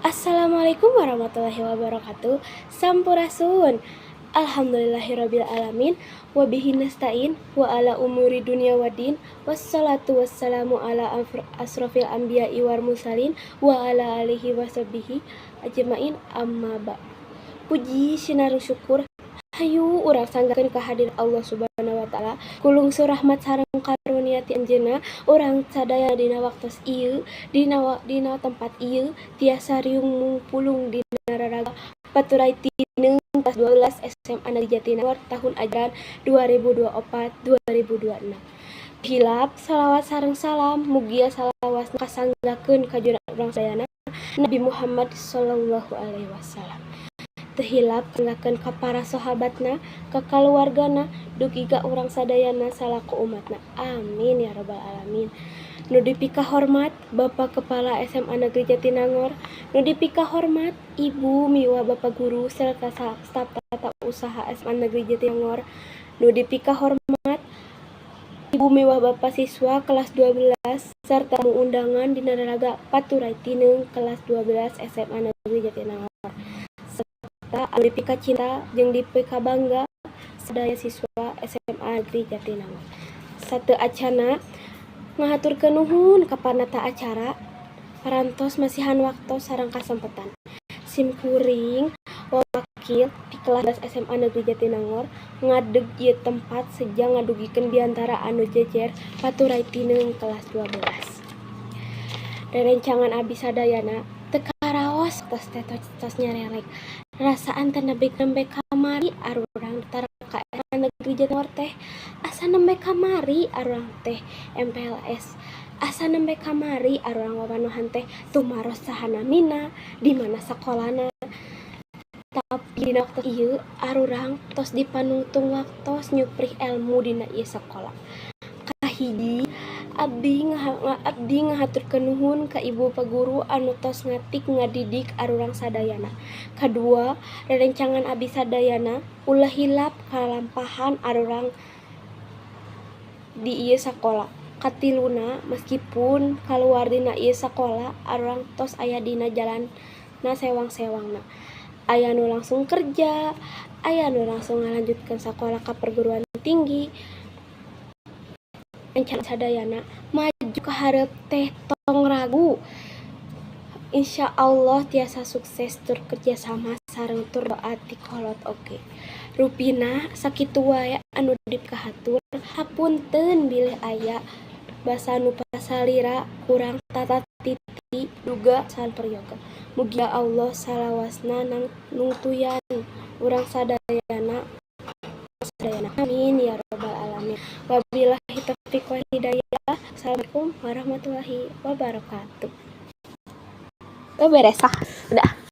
Assalamualaikum warahmatullahi wabarakatuh. Sampurasun. Alhamdulillahirabbil alamin, wabihi nasta'in wa ala umuri dunya waddin, wassalatu wassalamu ala asrofil anbiya'i wal mursalin wa ala alihi washabbihi ajmain, amma ba'd. Puji sinareng syukur hayu urang sanggakeun ka hadirat Allah Subhanahu wa Taala. Ku lungsur rahmat sareng karunia ti Anjeunna, urang sadaya dina waktos ieu, dina tempat ieu, tiasa riung mungpulung dina raraga Paturay Tineung kelas 12 SMA Negeri Jatinangor tahun ajaran 2024-2026. Hilap salawat sareng salam mugia salawasna kasanggakeun ka junjungan urang sadayana, Nabi Muhammad sallallahu alaihi wasallam. Teu hilap kasanggakeun ka para sahabatna, ka kaluargana, dugi ka urang sadayana salaku umatna. Amin ya rabbal alamin. Nu dipikahormat Bapak Kepala SMA Negeri Jatinangor, nu dipikahormat Ibu miwah Bapak Guru serta staf tata usaha SMA Negeri Jatinangor, nu dipikahormat Ibu miwah Bapak siswa kelas 12 serta tamu undangan dina raraga Paturay Tineung kelas 12 SMA Negeri Jatinangor, serta anu dipikacinta jeung dipikabangga sadaya siswa SMA Negeri Jatinangor. Sateu acana ngahaturkeun nuhun ka panata acara parantos masihan waktos sareng kasempetan. Sim kuring wakil ti kelas SMA Negeri Jatinangor ngadeg ieu tempat seja ngadugikeun biantara anu jejer Paturay Tineung kelas 12. Rerencangan abdi sadayana, teu karaos tos teh tos nyarerek. Rasaan teh nembe kamari arurang daftar ka SMA Negeri Jatinangor teh, asa nembe kamari arurang teh MPLS, asa nembe kamari arurang wawanohan teh tumaros saha namina, di mana sakolana. Tapi dina waktu ieu arurang tos dipanungtung waktos nyuprih elmu dina ieu sakola. Kahiji, abdi ngahaturkeun nuhun ka ibu paguru anu tos ngatik ngadidik arurang sadayana. Kadua, rerencangan abdi sadayana ulah hilap kalampahan arurang di ieu sakola. Katiluna, meskipun kaluar dina ieu sakola, arurang tos aya dina jalanna sewang-sewangna. Aya nu langsung kerja, aya nu langsung ngalanjutkeun sakola ka perguruan tinggi. Rencana sadayana maju ka hareup teh tong ragu. Insya Allah tiasa sukses tur kerjasama sareng tur doa ti kolot oge. Rupina sakitu wae anu dipikahatur, hapunten bilih aya basa nu pasalira, kurang tata titi duga prayoga. Mugia Allah salawasna nungtuyan urang sadayana. Amin ya robbal alamin. Wabillahi taufiq wal hidayah. Assalamualaikum warahmatullahi wabarakatuh. Oh, beres ah. Udah.